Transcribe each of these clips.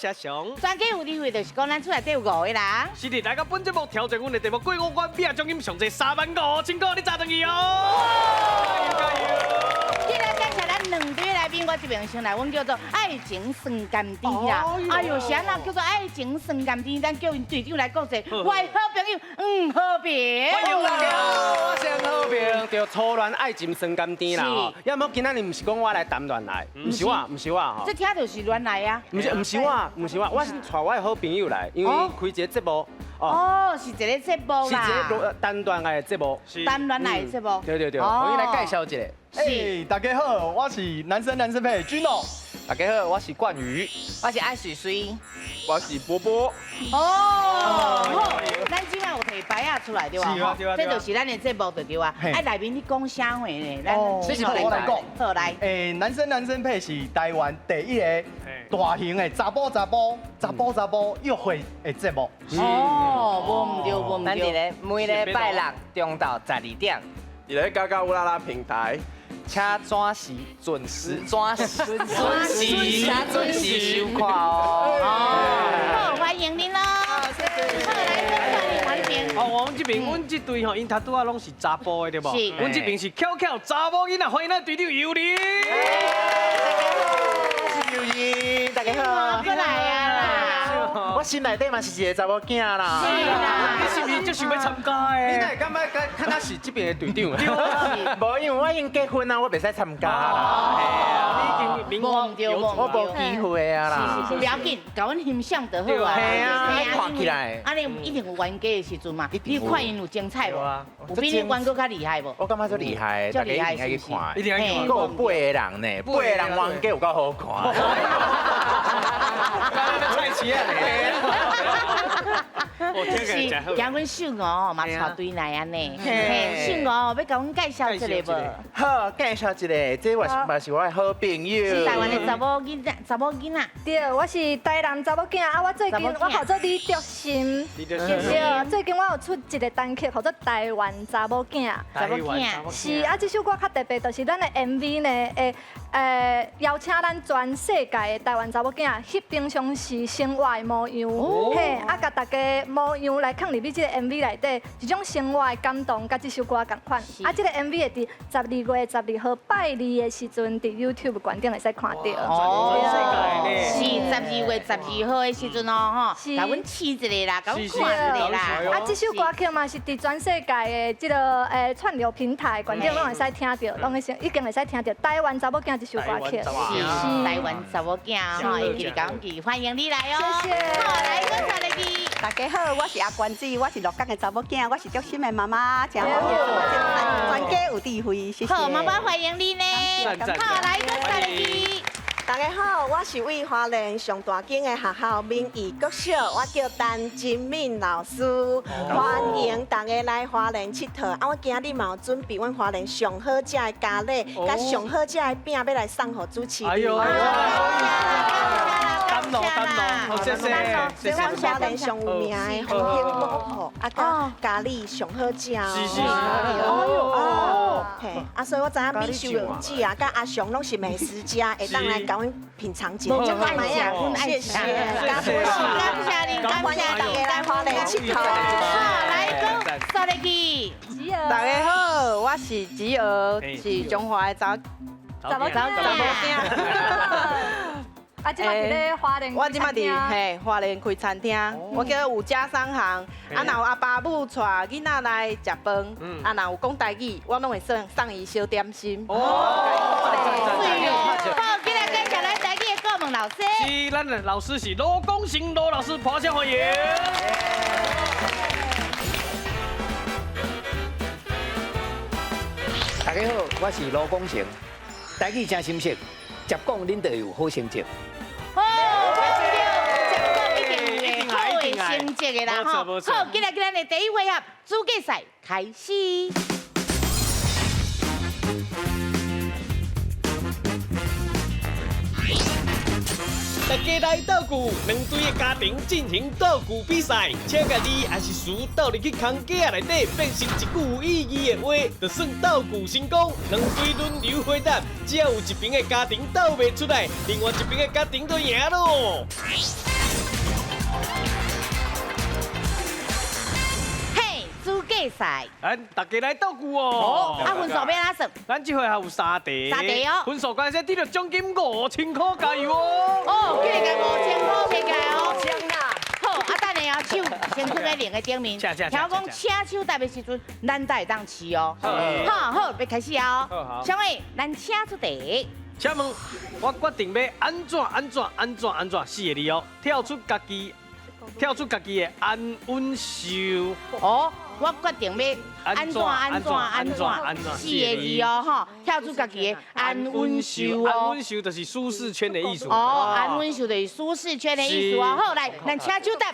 是阿雄。全家有智慧，就是講咱厝內底有五个人。是的，來到本節目挑戰阮的題目過五關，拼獎金上濟35,000塊，你早轉去哦！加油加油！今日介紹咱兩對來賓，我這邊先來，阮叫做愛情酸甘甜啦。哎喲，是按怎叫做愛情酸甘甜？咱叫𪜶隊長來講者，我的好朋友黃和平。歡迎大家好，我是黃和平，對，初戀愛情酸甘甜啦吼。要毋今仔日毋是講我來談戀愛，毋是我，毋是我吼。這聽著是戀愛啊。毋是，毋是我，毋是我，我是帶我的好朋友來，因為開一個節目。哦，是一個節目啦。是一個談戀愛的節目。談戀愛的節目。對對對，我來介紹一下。是，大家好，我是男生男生配 Gino。大家好，我是冠宇，我是愛水水，我是波波。哦，好，咱這擺有提牌仔出來對吧？這就是咱的節目就對啊。啊，內面你講啥話呢？咱這是我來講。好來。男生男生配是台灣第一个大型的查埔查埔查埔查埔約會的節目。哦，無毋對，無毋對。咱佇咧每禮拜六中晝12點，佇咧加加烏拉拉平台。請準時、準時、準時、準時、請準時收看哦。好，歡迎您咯。謝謝。好，來，來，這邊。哦，我們這邊，阮這隊吼，𪜶頭拄仔攏是查埔的對無？是。阮這邊是巧巧查某囡仔，歡迎咱隊長尤玲。是尤玲，大家好。過來啊啦。我心內底嘛是一个查某囝啦。是啦。你是毋是足想欲參加的？你哪會感覺敢若是這邊的隊長？無，因為我已經結婚啊，我袂使參加啦。你已經我無機會啊啦。是是，不要緊，共阮欣賞就好啊。係啊，看起來。啊，你一定有冤家的時陣嘛？你看𪜶有精彩無？有比你冤閣較厲害無？我感覺足厲害，大家一定愛去看。一定愛去看。閣有八個人呢，八個人冤家有夠好看。菜市啊！是，今阮秀娥嘛帶隊來按呢。嘿，秀娥欲共阮介紹一下無？好，介紹一下，這嘛是我的好朋友。是台灣的查某囡仔，查某囡仔。對，我是台南查某囝啊！我最近我號做李竹心。李竹心。對，最近我有出一个單曲，號做《台灣查某囝》。查某囝。是啊，這首歌較特別，就是咱的 MV 呢，會邀請咱全世界的台灣查某囝翕平常時生活的模樣，嘿，啊，共大家模樣來放入去這个 MV 內底，一種生活的感動，佮這首歌仝款。啊，這个 MV 會佇12月12號拜二的時陣，佇 YouTube 觀點會使看著。哦，是12月12號的時陣哦，吼，共阮試一下啦，共阮看一下啦。啊，這首歌曲嘛是佇全世界的這个串流平台，觀眾攏會使聽著，攏會使已經會使聽著台灣查某囝這首歌曲。是台灣查某囝吼，會記得講句，歡迎你來哦。謝謝。好，來，閣再來去。大家好，我是阿關子，我是鹿港的查某囝，我是竹心的媽媽，真好，全家有智慧，謝謝。好，媽媽歡迎你呢。好，來，閣再來去。大家好，我是佇花蓮上大間的學校明義國小，我叫陳金敏老師，歡迎大家來花蓮𨑨迌。啊，我今日嘛有準備阮花蓮上好食的咖喱，佮上好食的餅，欲來送予主持人。哎喲，感謝啦，好謝謝，謝謝。阮花蓮上有名的紅興寶鋪，啊，佮咖喱上好食。是是是。哦，嘿，啊，所以我知影美秀姊啊，佮阿雄攏是美食家，會當來共阮品嘗一下。謝謝，感謝感謝您，感謝大家來花蓮𨑨迌。好，來講，煞落去。大家好，我是子娥，是彰化的查查某查某囝。啊，這擺佇咧花蓮，我這擺佇嘿花蓮開餐廳，我叫有家商行。啊，若有阿爸母帶囡仔來食飯，啊，若有講台語，我攏會送送伊小點心。哦，好，今日介紹咱台語的顧問老師。是，咱的老師是羅功成羅老師，拍掌歡迎。大家好，我是羅功成，台語誠深色，捷講恁就有好成績。好，捷講一定會好的成績的啦，吼。好，今日咱的第一回合資格賽開始。大家來鬥具，兩隊的家庭進行鬥具比賽，請共字抑是詞鬥入去空格仔內底，變成一句有意義的話，就算鬥具成功。兩隊輪流回答，只要有一邊的家庭鬥袂出來，另外一邊的家庭就贏囉。嘿，主计赛。咱大家来斗句哦。啊，分数欲按怎算？咱这回还有三题。三题哦。分数关系得到奖金5000块，加油哦！哦，今日共5000块提起来哦。好，啊，等下啊，手先放在铃的顶面，听我讲，请手答的时阵，咱才会当试哦。好好，欲开始啊哦。小伟，咱请出题。请问，我决定欲按怎按怎按怎按怎四个字哦，跳出家己，跳出家己的安稳秀。哦，我决定欲按怎按怎按怎按怎四个字哦，吼，跳出家己的安稳秀哦。安稳秀就是舒适圈的意思。哦，安稳秀就是舒适圈的意思哦。好，来，咱请手答。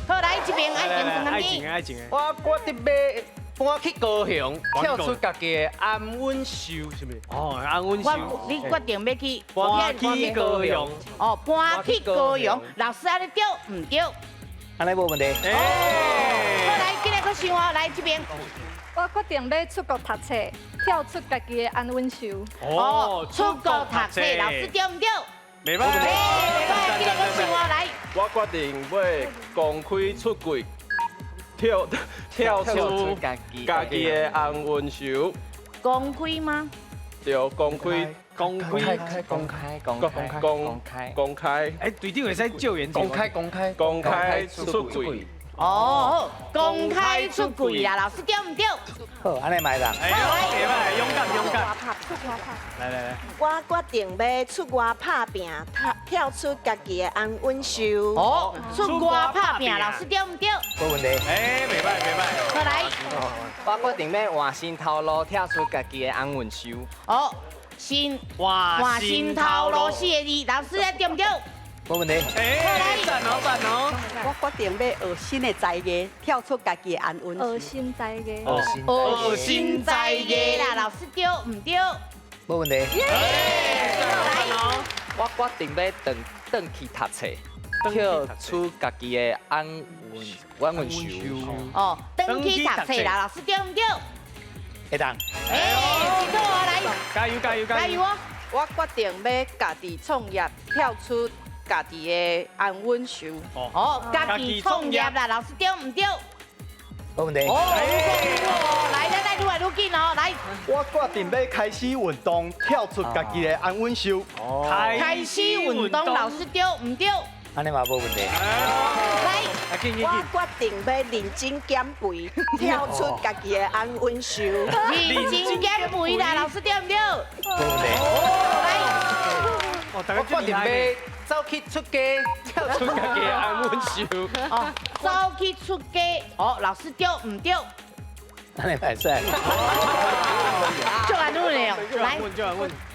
好，来这边爱情酸爱情的爱情的。我决定欲搬去高雄，跳出家己的安稳秀，是毋是？哦，安稳秀。你决定欲去搬去高雄。哦，搬去高雄，老师按呢对毋对？按呢无问题。好，来，今日阁想哦，来这边。我决定欲出国读册，跳出家己的安稳秀。哦，出国读册，老师对毋对？袂䆀。袂䆀，今日阁想哦，来。我决定欲公开出柜，跳出家己的安稳秀。公开吗？对，公开，公开，公开，公开，公开，公开。哎，队长会使救援。公开，公开，公开出柜。哦，公开出柜啦，老师对毋对？好，按呢嘛会当。哎，袂䆀，勇敢，勇敢。来来来。我决定欲出外拍拚，跳出家己的安稳秀。哦，出外拍拚，老师对毋对？无问题。哎，袂䆀，袂䆀。好来。我决定欲换新头路，跳出家己的安稳秀。哦，新换新头路四个字，老师对毋对？无问题。哎，赞哦赞哦！我决定欲学新的才艺，跳出家己的安稳。学新才艺。学新才艺啦，老师对毋对？无问题。来，我决定欲转去读册，跳出家己的安稳秀。哦，转去读册啦，老师对毋对？会当。哎，真好啊，来，加油加油加油哦！我决定欲家己创业，跳出家己的安稳秀。哦，家己创业啦，老师对毋对？无问题。哦，来来来，愈来愈紧哦，来。我决定欲开始运动，跳出家己的安稳秀。开始运动，老师对毋对？按呢嘛无问题。来，我决定欲认真减肥，跳出家己的安稳秀。认真减肥啦，老师对毋对？无问题。来，我决定欲走去出家，跳出家己的安稳秀。哦，走去出家，哦，老师对毋对？按呢会使。就安稳的哦，来，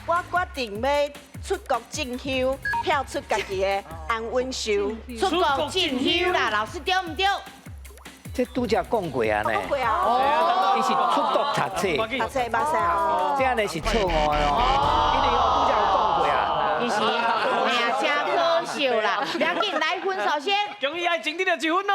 我决定欲出国进修，跳出家己的安稳秀。出国进修啦，老师对毋对？这拄才讲过啊呢。讲过啊。伊是出国读册。读册捌使哦。这按呢是错误的哦，因为哦拄才有讲过啊。其实，哎呀，真可惜啦。不要紧，来分数先。恭喜爱情得到一分哦。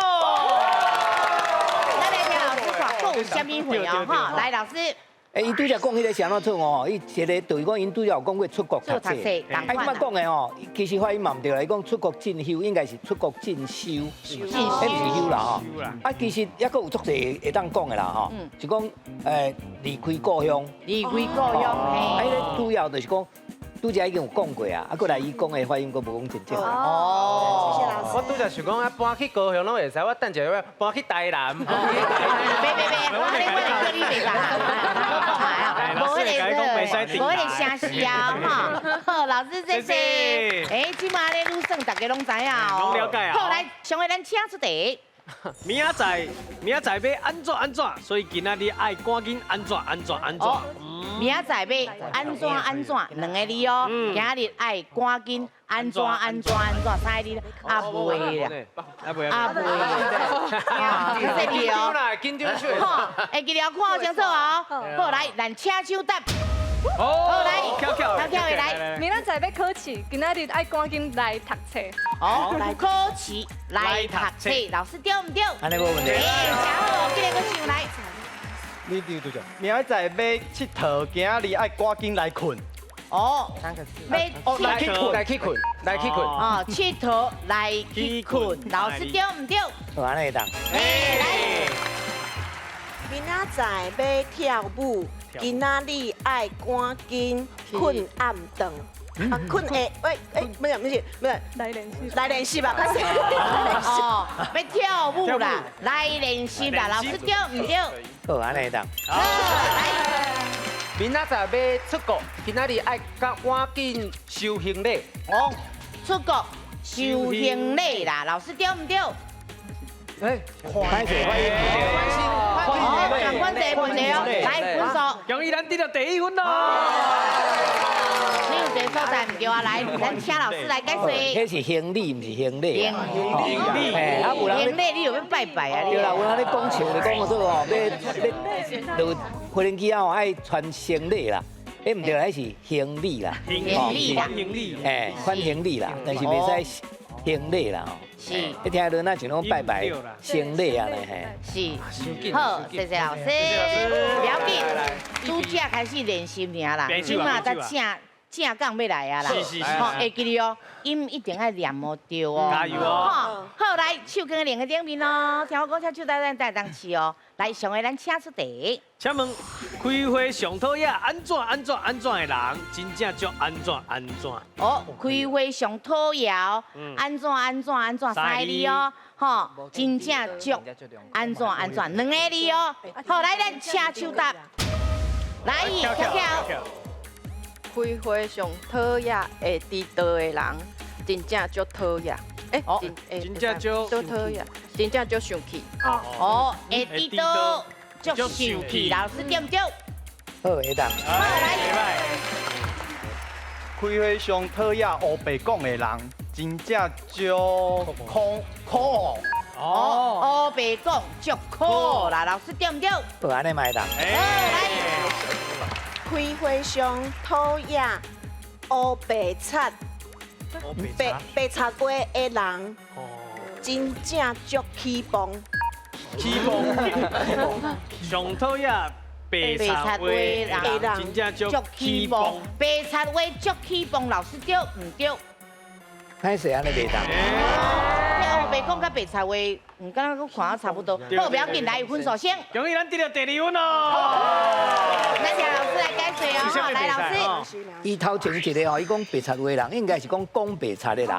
咱来听老师看，阁有啥物货哦？哈，来老师。欸，伊拄才讲彼个是按怎错误？伊一个就是讲，𪜶拄才有讲过出国读册。啊，伊捌讲的吼，其实发音嘛毋对啦。伊讲出国进修，应该是出国进修，彼毋是修啦吼。啊，其实犹阁有足济会当讲的啦吼，是讲离开故乡。离开故乡，啊，彼个主要就是讲。拄才已经有讲过啊，啊，过来伊讲的发音阁无讲真正。哦，谢谢老师。我拄才想讲啊，搬去高雄拢会使，我等一下欲搬去台南。别别别，我我叫你袂啦。无彼个，无彼个声势啊，哈。好，老师谢谢。哎，这马咧愈算，大家拢知影哦。拢了解啊。好，来，上个咱请出题。明仔载欲按怎按怎，所以今仔日爱赶紧按怎按怎按怎。明仔载欲按怎按怎，两个字哦。今日爱赶紧按怎按怎按怎，三个字啊袂啦，啊袂啦，这字哦。紧张好，会记得看好清楚哦。好，来，咱请手答。好，来，翘翘翘翘的来。明仔载欲考试，今仔日爱赶紧来读册。哦，来考试来读册，老师对毋对？按呢无问题。哎，真好，今日阁上来。你对对对，明仔载欲𨑨迌，今仔日爱赶紧来困。哦，要来去困，来去困，来去困。哦，𨑨迌来去困，老师对毋对？好，按呢会当。来。明仔载欲跳舞，今仔日爱赶紧困暗顿。啊，困下，喂，哎，不是不是不是，来练习，来练习吧，开始。哦，欲跳舞啦，来练习啦，老师对毋对？好，按呢会当。好，来。明仔载欲出国，今仔日爱赶紧收行李。哦，出国收行李啦，老师对毋对？哎，歹势，发音不对。哦，共款这个问题哦，来分数。恭喜咱得到第一分咯！你有一个所在毋对啊，来，咱请老师来解说。彼是行李，毋是行礼。行李，啊，有人行李，你有欲拜拜啊？对啦，有人咧讲笑，就讲说哦，欲落飞行机啊，爱穿行李啦。彼毋对，彼是行李啦。行李啦，行李。哎，款行李啦，但是袂使行礼啦吼。是。你听落那像拢拜拜行礼啊咧嘿。是。好，谢谢老师。不要紧，拄才开始练习尔啦，这马才正正讲欲来啊啦。吼，会记得哦，音一定爱念哦对哦。加油哦！好，来手囥在铃的顶面哦，听我讲，请手带咱带当试哦。来，上个咱请出题。请问，开会上讨厌按怎按怎按怎的人，真正足按怎按怎？哦，开会上讨厌按怎按怎按怎三个字哦，吼，真正足按怎按怎两个字哦。好，来咱请手答。来，翘翘。开会上讨厌会迟到的人，真正足讨厌。哎，真正足讨厌，真正足生气。哦，会迟到足生气，老师对毋对？好，会当。好，来。开会上讨厌乌白讲的人，真正足可可恶。哦，乌白讲足可恶啦，老师对毋对？好，按呢嘛会当。来。开会上讨厌乌白贼、白白贼话的人，真正足起磅。起磅。上讨厌白贼话的人，真正足起磅。白贼话足起磅，老师对毋对？歹势按呢袂当。这乌白讲佮白贼话，毋敢若阁看啊差不多。好，不要紧，来分数先。恭喜咱得到第二分哦！咱请老师来解说哦，来老师。伊头前一个吼，伊讲白贼话的人，应该是讲讲白贼的人。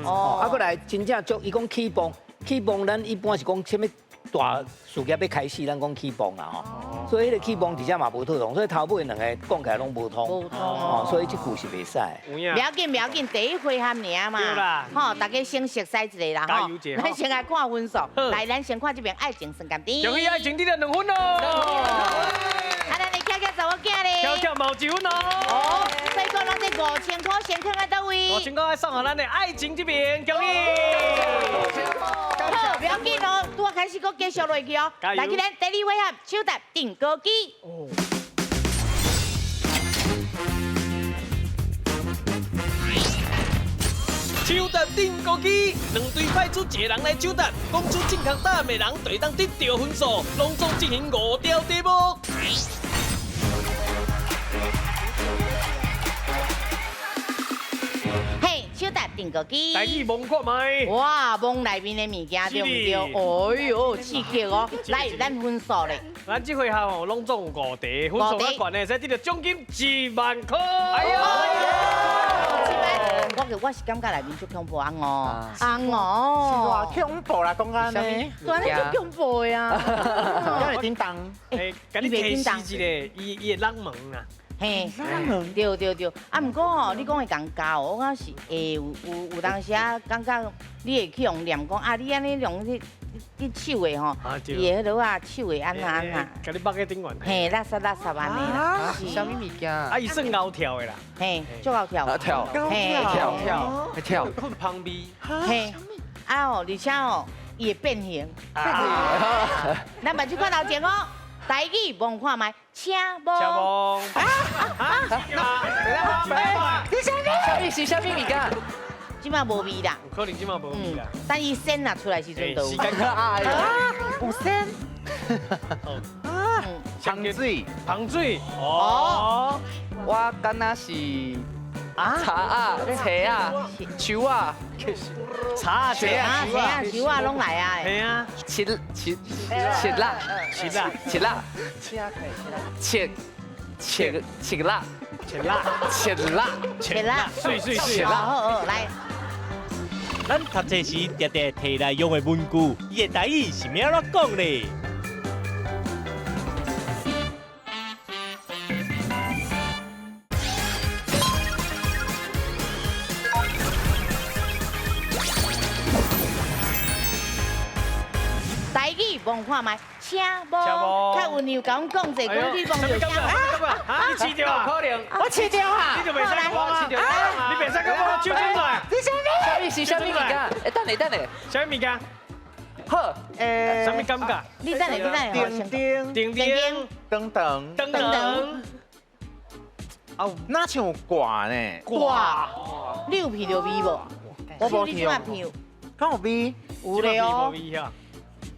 哦，啊，阁来真正足，伊讲起磅，起磅，咱一般是讲啥物大事业欲开始，咱讲起磅啦吼。所以彼个起磅伫遮嘛无妥当，所以头尾两个讲起来拢无通。无通。哦，所以这句是袂使。不要紧，不要紧，第一回合尔嘛。吼，大家先熟悉一下啦吼。咱先来看分数，来，咱先看这边爱情酸甘甜。恭喜爱情得到2分哦。啊，咱的巧巧查某囝咧。巧巧嘛有1分哦。哦，所以讲咱这5000块先囥在佗位？5000块送予咱的爱情这边，恭喜。好，不要紧哦，拄仔开始阁继续落去哦。来，去咱第二回合，手搭定高机。手搭定高机，两队派出一个人来手搭，讲出正确答案的人就会当得到分数，拢总进行5条题目。嘿，手搭定高机。台语摸看觅。哇，摸内面的物件对毋对？哎呦，刺激哦！来，咱分数咧。咱这回合哦，拢总有5题，分数较悬的，使得到奖金1万块。哎呦！我是感觉内面足恐怖，红哦，红哦，是偌恐怖啦，讲按呢？对，你足恐怖的啊！敢会叮当？欸，共你提示一下，伊会冷门啊。嘿，对对对，啊，毋过吼，你讲会共教，我感觉是会有当时啊，感觉你会去用念讲啊，你按呢用你手的吼，伊会彼落啊手会按怎按怎，共你放喺顶悬。嘿，垃圾垃圾按呢啦。是啥物物件？啊，伊算𠢕跳的啦。嘿，足𠢕跳。跳。嘿，跳跳。会跳。困芳味。嘿，啊哦，而且哦，伊会变形。变形。咱目睭看头前哦。台语摸看觅，请摸。请摸。啊！你啥物？是啥物物件？这马无味啦。有可能这马无味啦。但伊鲜若出来时阵就有。有鲜。啊。香水。香水。哦。我敢若是茶啊、茶啊、树啊、茶啊、茶啊、茶啊、树啊，拢来啊。系啊，七七七啦，七啦，七啦，七七七啦，七啦，七啦，七啦，水水水，好好来。咱读册时常常提来用的文具，伊的台语是欲按怎讲咧？台语望看觅，请无较温柔，共阮讲者，讲你望著啥？啊！你饲著啊？可能我饲著啊！你就袂使讲啊！你袂使讲我手伸出来。你啥物？啥物是啥物物件？欸，等下等下，啥物物件？好，啥物感觉？你等下，你等下，叮叮叮叮，噔噔噔噔。啊，哪像有挂呢？挂，你有闻著味无？我无闻。敢有味？有咧哦。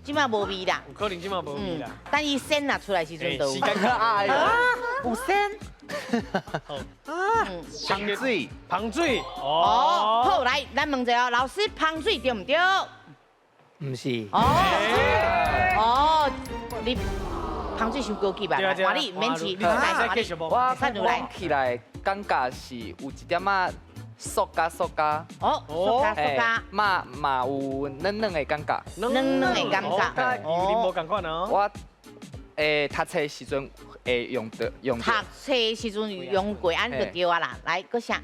这马无味啦，有可能这马无味啦。等伊鲜若出来时阵就有。哎呦，有鲜。啊，芳水，芳水。哦，好，来，咱问一下老师，芳水对毋对？毋是。哦，哦，你芳水伤高级吧？换你免试，来，我讲起来感觉是有一点仔。塑胶塑胶，哦，塑胶塑胶，嘛嘛有软软的感觉，软软的感觉，你无仝款哦。我读册时阵会用到用。读册时阵用过，按就对啊啦。来，阁啥？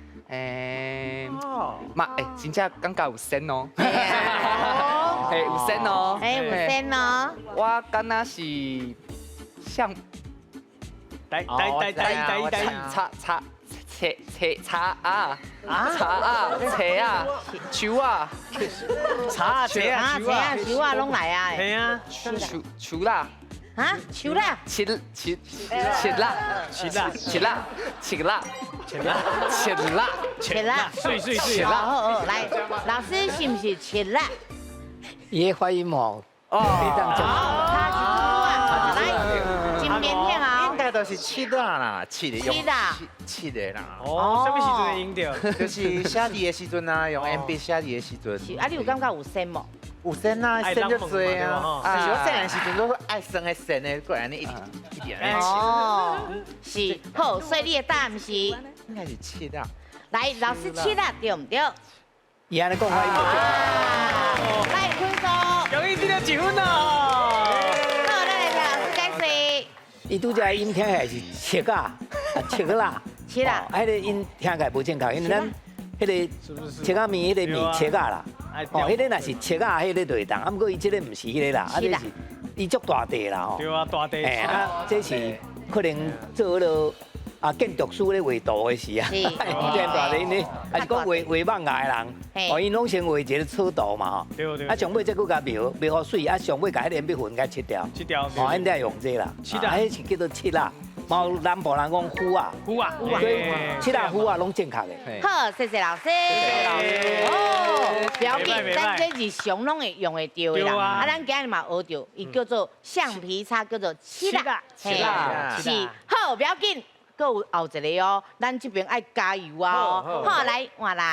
嘛真正感觉有仙哦。有仙哦。有仙哦。我敢若是像，来来来来来来，擦擦。茶茶茶啊，茶啊，茶啊，树啊，茶啊，茶啊，茶啊，树啊，拢来啊。系啊，树树啦，啊，树啦，七七七啦，七啦，七啦，七啦，七啦，七啦，七啦，水水水，好好来，老师是毋是七啦？伊的发音哦，哦，好，来，真腼腆啊。应该都是七啦啦，七的用七的啦。哦，啥物时阵会用著？就是写字的时阵啊，用鉛笔写字的时阵。是啊，你有感觉有酸无？有酸啊，酸就多啊。但是我细汉时阵都爱酸的酸的，过来按呢一直一直按呢。哦，是好，所以你的答案是？应该是七啦。来，老师七啦，对毋对？伊按呢讲发音就对。来，分数。恭喜得到一分哦。好，咱来听老师解释。伊拄才音听起来是七啊，七啦，七啦，彼个音听起来无正确，因为咱彼个切仔面，彼个面切仔啦，哦，彼个若是切仔，彼个就会当，啊，毋过伊这个毋是彼个啦，啊，这是伊足大块啦吼。对啊，大块。哎，啊，这是可能做彼落啊建筑师咧画图的时啊，这大块呢，还是讲画画蠓仔的人，哦，𪜶拢先画一个草图嘛吼。对对。啊，上尾再阁共描描予媠，啊，上尾共彼个铅笔痕共切掉。切掉。哦，𪜶才用这啦。切啊，彼是叫做切仔。嘛有南部人讲虎仔，虎仔，所以七仔虎仔拢正确的。好，谢谢老师。谢谢老师。哦，不要紧，咱这日常拢会用会著的啦。啊，咱今日嘛学著，伊叫做橡皮擦，叫做七仔。七仔。是，好，不要紧，阁有后一个哦，咱这边爱加油啊哦。好，来换人。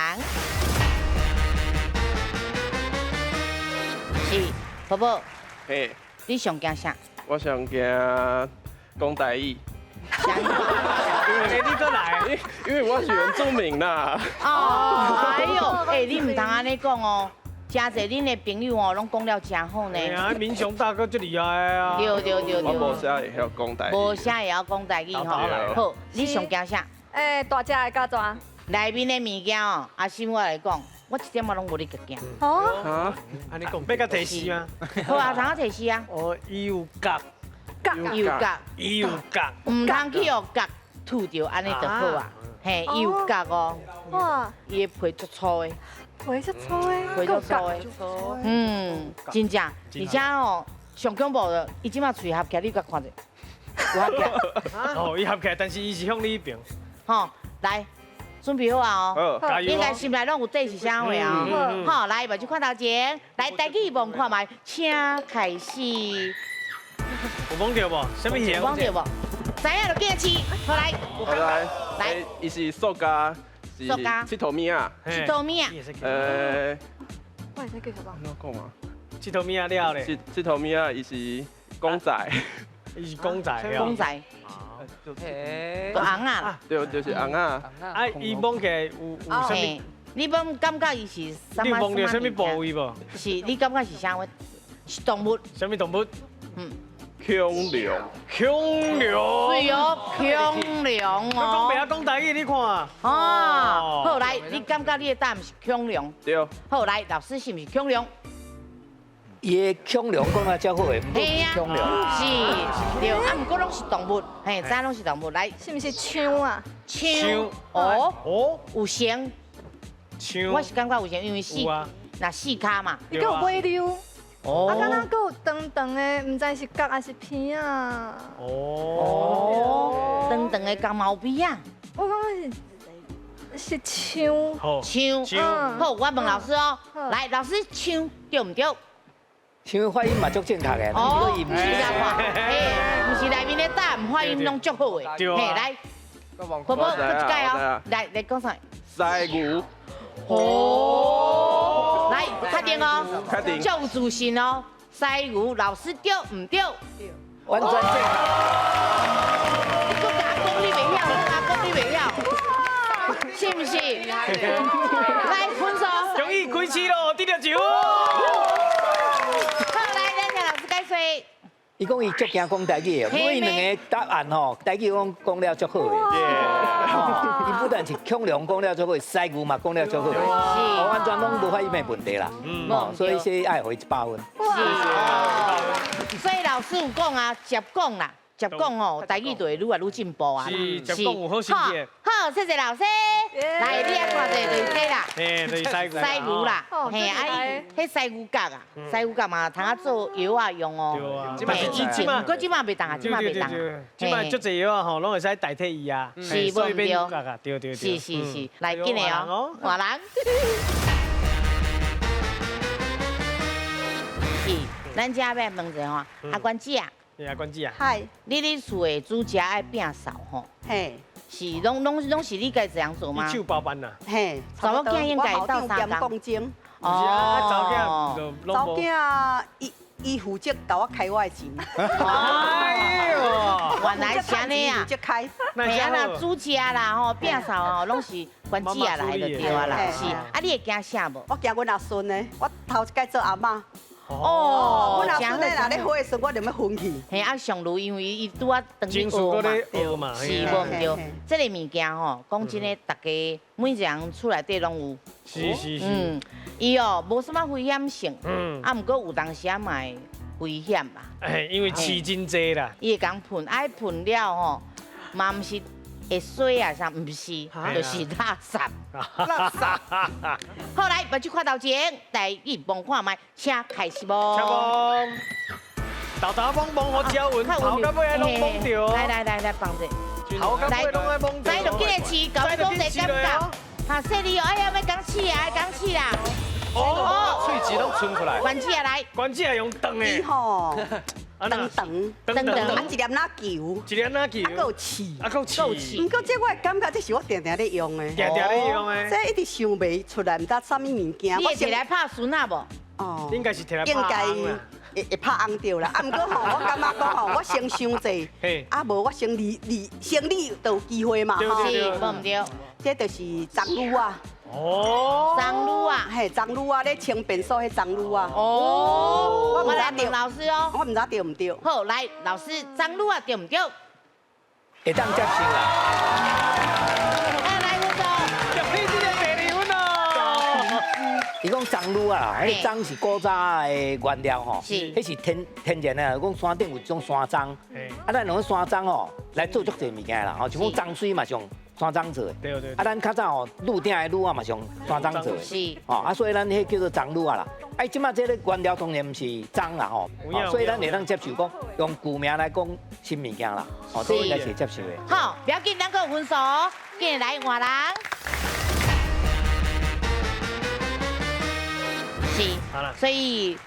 是，婆婆。嘿。你上惊啥？我上惊讲台语。因为你阁来，因为我是原住民啦。哦，哎呦，哎，你毋通按呢讲哦，诚济恁的朋友哦，拢讲了诚好呢。哎呀，民雄大哥足厉害啊。对对对对。我无啥会晓讲台语。无啥会晓讲台语吼。好，你上惊啥？哎，大只的甲蛇。内面的物件哦，阿心我来讲，我一点仔拢无咧惊。哦。啊？按呢讲，欲共提示吗？好啊，通提示啊。哦，伊有角。有角，伊有角，毋通去予角吐著，按呢就好啊。嘿，伊有角哦。哇！伊的皮足粗的。皮足粗的。皮足粗的。嗯，真正，而且哦，上恐怖的，伊这马喙合起来，你共看者，有合起来。哦，伊合起来，但是伊是向你彼边。吼，来，准备好啊哦。加油！应该心内拢有底是啥货啊？好，来，目睭看头前，来，台语望看觅，请开始。有摸著无？啥物型？摸著无？知影就变试，好来。好来。来，來，伊是塑膠，是塑膠𨑨迌物仔。𨑨迌物仔。我會使繼續講。怎講啊？𨑨迌物仔了咧。𨑨迌物仔，伊是公仔。伊是公仔。公仔。就尪仔啦。對，就是尪仔。啊，伊摸起來有啥物？你摸感覺伊是啥物？你有摸著啥物部位無？是，你感覺是啥物？是動物。啥物動物？嗯。恐龍。恐龍。對哦，恐龍哦。我講袂曉講台語，你看。哦，好來，你感覺你的答案是恐龍？對。好來，老師是毋是恐龍？伊的恐龍講啊較好的，毋過是恐龍。是，對，啊，毋過攏是動物，嘿，知攏是動物。來，是毋是象啊？象，哦，哦，有聲。象。我是感覺有聲，因為四，若四跤嘛。伊閣有尾溜。哦。啊，敢若閣有長長的，毋知是角還是鼻啊？哦。長長的角毛鼻啊。我感覺是象。象。好，我問老師哦，來，老師象對毋對？像發音嘛足正確的，哦，伊毋是啦，嘿，毋是內面的答案發音攏足好的，嘿，來，婆婆，閣一擺哦，來，來講啥？犀牛。哦，來，確定哦，確定，足有自信哦，犀牛老師對毋對？完全正確。你閣共我講你袂曉，閣共我講你袂曉，是毋是？來，分數。終於開始咯，得著獎。伊講伊足驚講台語的，每兩个答案吼，台語講講了足好的。伊不但是恐龍講了足好，犀牛嘛講了足好，完全攏無發音的問題啦。哦，所以說愛予伊100分。是。所以老師有講啊，接講啦，接講哦，台語就會愈來愈進步啊。是，接講有好成績。好，謝謝老師。來，你愛看這就是這啦。嘿，就是犀牛。犀牛啦，嘿，啊，彼犀牛角啊，犀牛角嘛，通啊做藥仔用哦。對啊。這嘛是這嘛，毋過這嘛袂當啊，這嘛袂當。這嘛足濟藥仔吼，攏會使代替伊啊。是，無毋對。對對對。是是是，來，緊來哦，換人。是，咱遮欲問一下吼，阿關姊啊。阿關姊啊。嗨。你佇厝的煮食愛摒掃吼？嘿。是，攏是你家一人做嗎？一手包辦啦。嘿，查某囝應該鬥相共。哦，查某囝，伊負責共我開我的錢。哎喲，原來是按呢啊。負責開。嘿啊啦，煮食啦吼，摒掃吼，攏是關姊仔來就對啊啦。是，啊你會驚啥無？我驚阮阿孫呢，我頭一擺做阿嬤。哦，阮阿孫咧，若咧火的時陣，我就欲昏去。嘿，啊上路因為伊拄仔轉去學嘛，是無毋對。這个物件吼，講真的，逐家每一个人厝內底攏有。是是是。嗯，伊哦無啥物危險性，啊，毋過有當時仔嘛會危險啦。哎，因為飼真濟啦。伊會共噴，啊，噴了吼，嘛毋是會洗啊啥，毋是，就是垃圾。垃圾。好來，目睭看頭前，台語摸看覓，請開始摸。請摸。豆豆摸摸予焦雲，頭到尾攏摸著。來來來來，放者。頭到尾攏愛摸著。再就緊來試，共你講一個感覺。哈，細膩哦，哎呀，欲講試啊，愛講試啦。哦，喙齒攏伸出來。關姊啊來。關姊啊用斷的。伊吼。長長，長長，啊一粒仔球，一粒仔球，啊閣有刺，啊閣有刺。毋過這我會感覺這是我定定咧用的，定定咧用的。這一直想袂出來，毋知啥物物件。你會摕來拍孫仔無？哦，應該是摕來應該會拍紅著啦。啊，毋過吼，我感覺講吼，我先傷濟，啊無我先離離先離就有機會嘛。是，無毋對。這就是棕櫚啊。哦，棕櫚啊，嘿，棕櫚啊，咧清便所彼棕櫚啊。哦，我來問老師哦。我毋知對毋對。好，來，老師，棕櫚啊對毋對？會當接受啦。啊，來，分數。入去這个第二分哦。伊講棕櫚啊，彼棕是古早的原料吼，彼是天天然的，講山頂有一種山樟，啊，咱用山樟吼來做足濟物件啦，吼，像講樟水嘛是用山樟做的，對對。啊，咱較早吼鹿鼎的鹿仔嘛是用山樟做的，是。吼啊，所以咱彼叫做樟鹿仔啦。啊，這擺這个原料當然毋是樟啦吼，所以咱會當接受講用舊名來講新物件啦，吼，這應該是會接受的。好，不要緊，咱閣有分數，緊來換人。是，所以，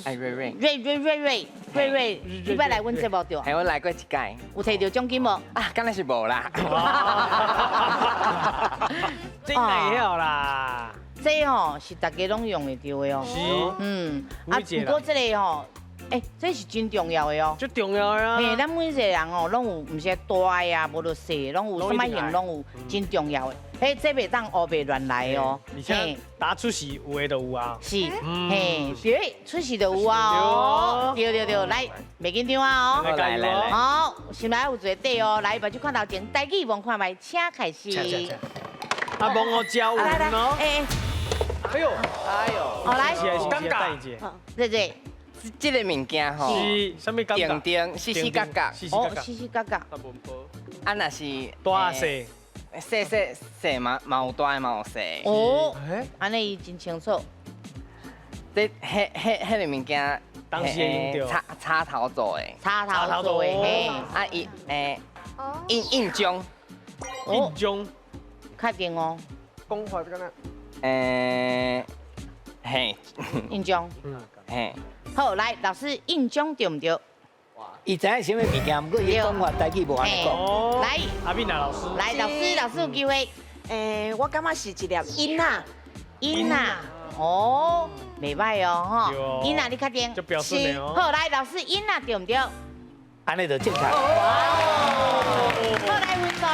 哎，瑞瑞，瑞瑞瑞瑞，瑞瑞，你捌來阮節目對？係我來過一屆。有摕著獎金無？啊，敢若是無啦。真會曉啦。這吼是大家攏用會著的哦。是。嗯，啊，毋過這个吼，欸，這是真重要的哦。足重要的啊。嘿，咱每一個人哦，攏有，毋是大的啊，無就細，攏有，啥物型攏有，真重要的。嘿，這袂當烏白亂來哦。而且答出時有的就有啊。是，嘿，對，出時就有啊哦。對對對，來，袂緊張啊哦。來來來。好，心內有一个底哦。來，目睭看頭前，台語摸看覓，請開始。啊，摸我交來來，哎哎呦，哎呦，好來，尷尬。對對。這個物件吼，是啥物感覺？定定，四四角角，哦，四四角角。啊，若是大細。細細細嘛嘛有大嘛有細。哦，按呢伊真清楚。這彼彼彼个物件，當時會用著。插插頭做的。插頭做的，嘿。啊伊印印章。印章。確定哦。講話敢若。嘿。印章。嘿。好，來，老師，印章對毋對？伊知影啥物物件，毋過伊講法台語無按呢講。來，阿敏老師，來，老師，老師有機會。我感覺是一粒印仔，印仔，哦，袂䆀哦，吼，印仔你確定？是。好，來，老師，印仔對毋對？按呢就正確。好，來分數。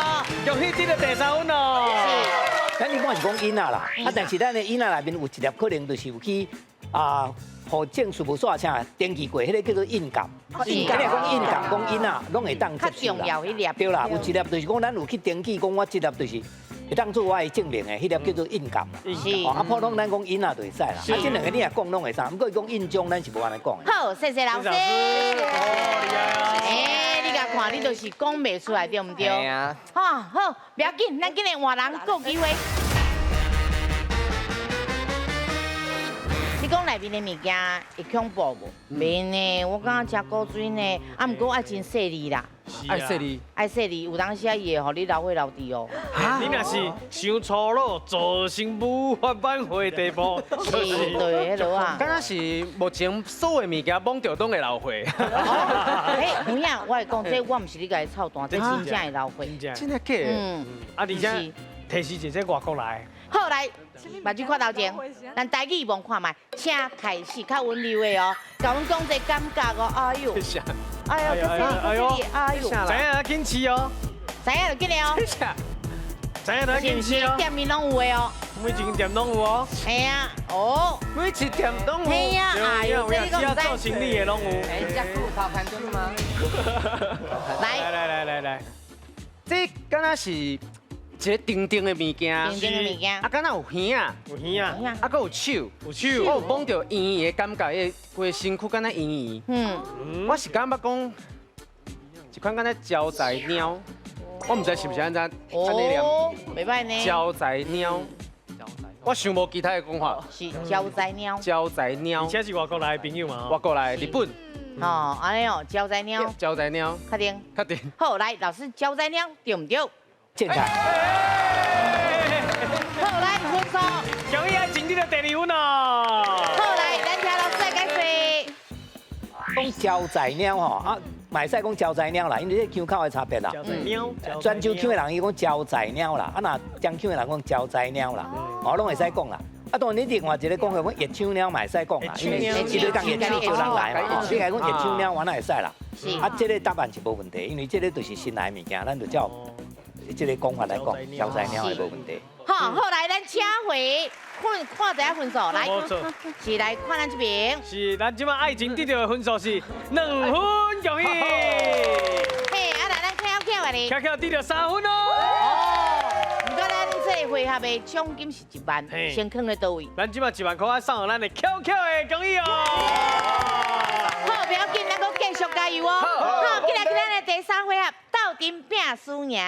恭喜得到第三分哦。是。咱一般是講印仔啦，啊，但是咱的印仔內面有一粒可能就是有去啊。予證事務所啥登記過，彼个叫做印鑑。你若講印鑑，講印仔，攏會當接受啦。較重要彼粒。對啦，有一粒就是講，咱有去登記，講我這粒就是會當做我的證明的，彼粒叫做印鑑。是。啊，普通咱講印仔就會使啦。啊，這兩个你若講攏會使，毋過伊講印章，咱是無按呢講的。好，謝謝老師。欸，你共看，你就是講袂出來，對毋對？係啊。哈，好，不要緊，咱今日換人閣有機會。你講內面的物件會恐怖無？袂呢，我感覺食古錐呢，啊，毋過愛真細膩啦。愛細膩，愛細膩，有當時啊，伊會予你流血流滴哦。你若是傷粗魯，造成無法挽回的地步，是，對，彼落啊。敢若是目前所有物件摸著攏會流血。嘿，有影，我會講，這我毋是你共伊臭彈，這真正會流血。真的假的？嗯。啊，而且提示一個外國來。好，來，目睭看頭前，咱台語摸看覓，請開始較溫柔的哦，共阮講這感覺哦，哎呦，哎呦，哎呦，哎呦，知影緊試哦，知影就緊來哦，知影就緊試哦，店面攏有的哦，每一間店攏有哦，嘿啊，哦，每一店攏有，嘿啊，哎呦，這你講只要做生意的攏有。哎，這久頭牽住嗎？來來來來來，這敢若是。一个長長的物件，長長的物件，啊，敢若有耳仔，有耳仔，啊，閣有手，有手，我有摸著圓圓的感覺，伊规个身躯敢若圓圓。我是感覺講，一款敢若招財貓，我毋知是毋是按怎按呢念。哦，袂䆀呢。招財貓，我想無其他的講法。是招財貓。招財貓，而且是外國來的朋友嘛。外國來，日本。哦，按呢哦，招財貓。招財貓。確定。確定。好，來，老師，招財貓對毋對？正確。好，來分數。恭喜愛情得到第二分哦。好，來，咱聽老師來解說。講招財貓吼，啊，嘛會使講招財貓啦，因為這腔口的差別啦。招財貓。泉州腔的人伊講招財貓啦，啊若漳腔的人講招財貓啦，哦，攏會使講啦。啊，當然你另外一个講法講熱手貓嘛會使講啦，因為伊咧講熱手招人來嘛，你來講熱手貓，原來會使啦。啊，這个答案是無問題，因為這个就是新來的物件，咱就照。這个講法來講，招財貓的無問題。好，後來咱請回看看一下分數，來，是來看咱這邊。是，咱這擺愛情得到的分數是2分，恭喜！嘿，啊來，咱巧巧來咧。巧巧得到3分哦。哦，毋過咱這個回合的獎金是1萬，先囥咧佗位？咱這擺1萬塊啊，送予咱的巧巧的，恭喜哦！好，不要緊，咱閣繼續加油哦。好，進來今咱的第三回合，鬥陣拼輸贏。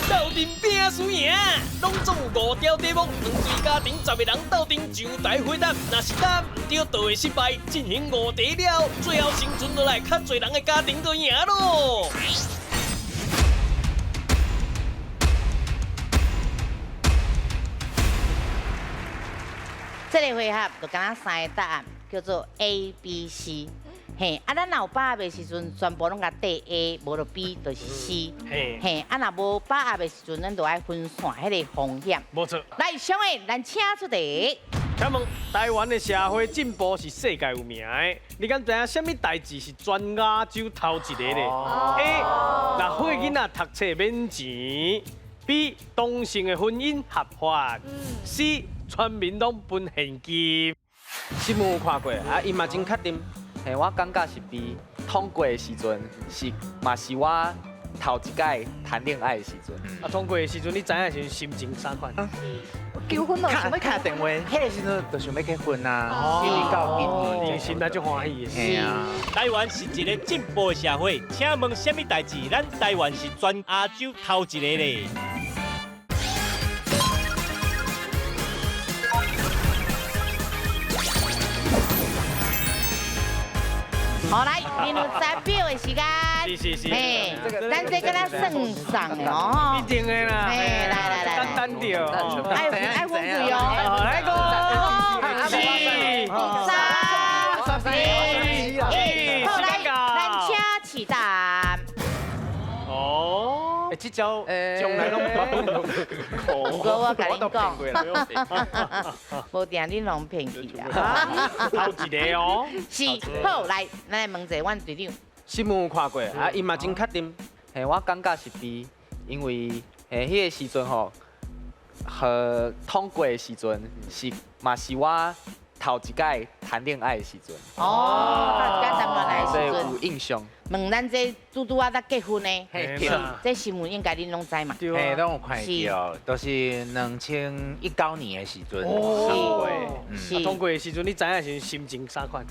鬥陣拼輸贏，攏總有5條題目，兩隊家庭10個人鬥陣上台回答，若是答毋對，就會失敗。進行5題了，最後生存落來較濟人的家庭就贏咯。這个回合就敢若三个答案，叫做 A、B、C。嘿，啊，咱若有把握的時陣，全部攏共綴 A，無就 B，就是 C。嘿，啊，若無把握的時陣，咱就愛分散彼个風險。無錯。來，上個，咱請出題。請問台灣的社會進步是世界有名的，你敢知影啥物代誌是全亞洲頭一個咧？A. 六歲囡仔讀冊免錢；B. 同性的婚姻合法；C. 全民攏分現金。新聞有看過，啊，伊嘛真確定。嘿，我感覺是 B 通過的時陣是嘛是我頭一擺談戀愛的時陣。啊，通過的時陣，你知影時心情啥款？求婚咯，想欲敲電話，彼个時陣就想欲結婚啊，一直到今年，心內足歡喜的。嘿啊。台灣是一個進步的社會，請問啥物代誌？咱台灣是全亞洲頭一個咧。好來，進入十秒的時間。是是是。嘿，咱這敢若算送的哦。一定的啦。嘿，來來來。簡單著。愛愛分配哦。來個。四、三、二、一，好來，咱請起答。哦。欸，這招從來攏毋過我共你講，無定恁攏騙去啊。頭一个哦。是，好，來，咱來問一下阮隊長。新聞有看過，啊，伊嘛真確定。嘿，我感覺是 B，因為嘿，彼个時陣吼，和通過的時陣是嘛是我頭一擺談戀愛的時陣。哦，頭一擺談戀愛的時陣。所以有印象。問咱這拄拄仔才結婚的，這新聞應該恁攏知嘛？嘿，攏有看著，都是2019年的時陣通過。是。通過的時陣，你知影時心情啥款？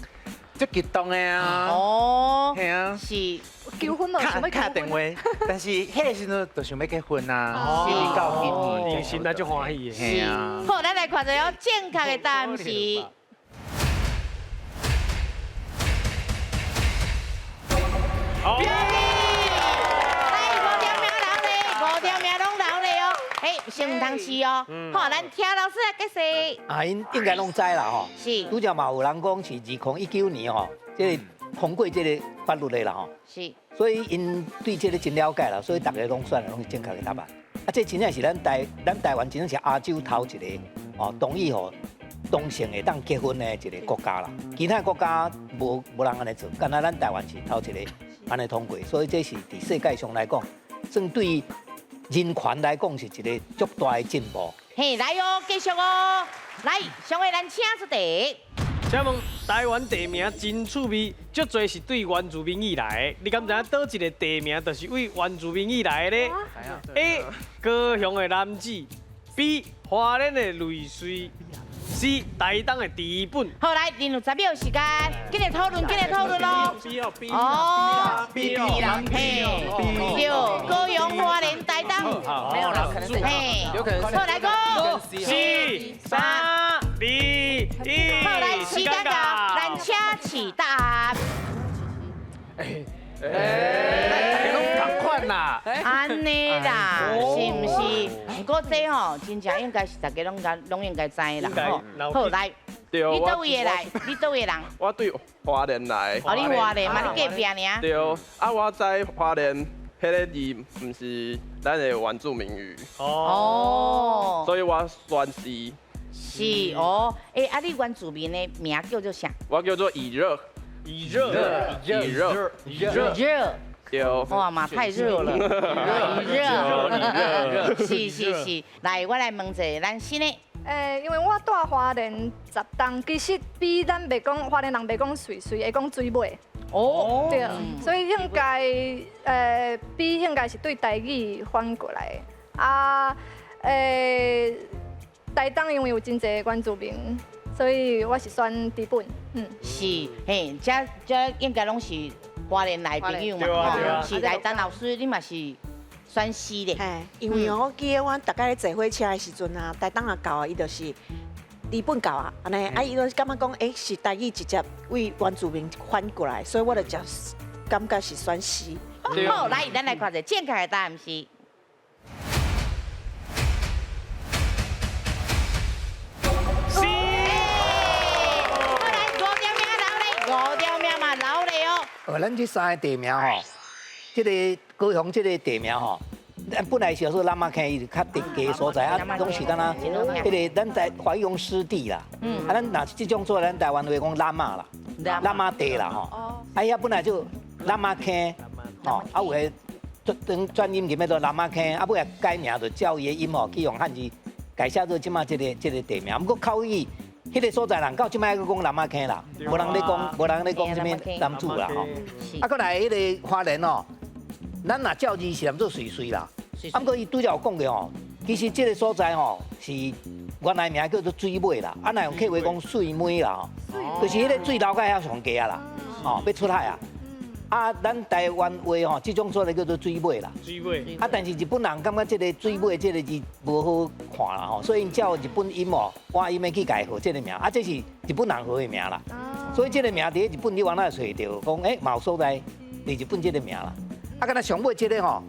足激動的啊！哦，嘿啊，是。求婚咯，想欲敲電話，但是彼个時陣就想欲結婚啊，一直到今年，心內足歡喜的。嘿啊。好，咱來看一下正確的答案是。來，五條命留咧，五條命攏留咧哦。哎，先毋通試哦。好，咱聽老師來解釋。啊，𪜶應該攏知啦吼。是。拄才嘛有人講是2019年吼，這個通過這個法律的啦吼。是。所以𪜶對這個真了解啦，所以大家攏選的攏是正確的答案。啊，這真正是咱台灣真正是亞洲頭一個哦，同意吼同性會當結婚的一個國家啦。其他國家無人按呢做，敢若咱台灣是頭一個按呢通過，所以這是佇世界上來講，算對人權來講是一個足大的進步。嘿，來哦，繼續哦，來，上位咱請出題。請問台灣地名真趣味，足濟是對原住民語來的。你敢知影佗一個地名就是對原住民語來的咧？A. 高雄的楠梓，B. 花蓮的瑞穗，C. 台東的知本。好，來，進入10秒時間，緊來討論，緊來討論咯。 B 哦 B 哦 B 嘿，對，高雄、花蓮、台東，沒有啦，可能是，有可能是。好，來個， 4、3、2、1，好，來，時間到，咱請起答。哎，大家攏仝款啦。按呢啦，是毋是？毋過這吼，真正應該是大家攏應該知啦吼。好，來，你佗位的來？你佗位的人？我對花蓮來。哦，你花蓮嘛，你隔壁爾。對，啊，我知花蓮彼个字毋是咱的原住民語。哦。所以我選 C。是哦，欸，啊，你原住民的名叫做啥？我叫做以熱。以熱。以熱。以熱。對。哇嘛，太熱了。熱。是是是，來，我來問一下咱新的。欸，因為我住花蓮10冬，其實比咱袂講花蓮人袂講水水，會講水尾。哦。對，所以應該，比應該是對台語翻過來的。啊，台東因為有真濟原住民，所以我是選知本。嗯。是，嘿，這應該攏是花蓮來朋友嘛，是來陳老師，你嘛是選 C 的。嘿，因為我記得阮逐擺咧坐火車的時陣啊，台東也到啊，伊就是日本到啊，按呢，啊，伊就感覺講，欸，是台語直接為原住民翻過來，所以我就真感覺是選 C。好，來，咱來看一下正確的答案是。C。哦，咱這三個地名吼，這個高雄這個地名吼，咱本來是說湳仔坑，伊是較低的所在，啊，攏是敢若彼個咱在華語講濕地啦，啊，咱若是這種做咱台灣話講湳仔啦，湳仔地啦吼，啊，遐本來就湳仔坑，吼，啊有的轉轉音入去做湳仔坑，啊尾仔改名就照伊的音吼，去用漢字改寫做這馬這個地名。毋過口語，彼個所在人到這擺閣講湳仔坑啦，無人咧講，無人咧講啥物楠梓啦吼。啊，閣來彼個花蓮哦，咱若照字是念做瑞穗啦，啊，毋過伊拄才有講過吼，其實這個所在吼是原來名叫做水尾啦，啊，若用客話講水尾啦吼，就是彼個水流到遐上低啊啦，吼，欲出海啊。啊，咱台灣話吼，這種說咧叫做水尾啦。水尾。啊，但是日本人感覺這個水尾這個字無好看啦吼，所以𪜶照日本音哦，換音的去共伊號這個名。啊，這是日本人號的名啦。所以這個名佇日本你往哪會揣著，講欸，嘛有所在佇日本這個名啦。啊，敢若上尾這個吼，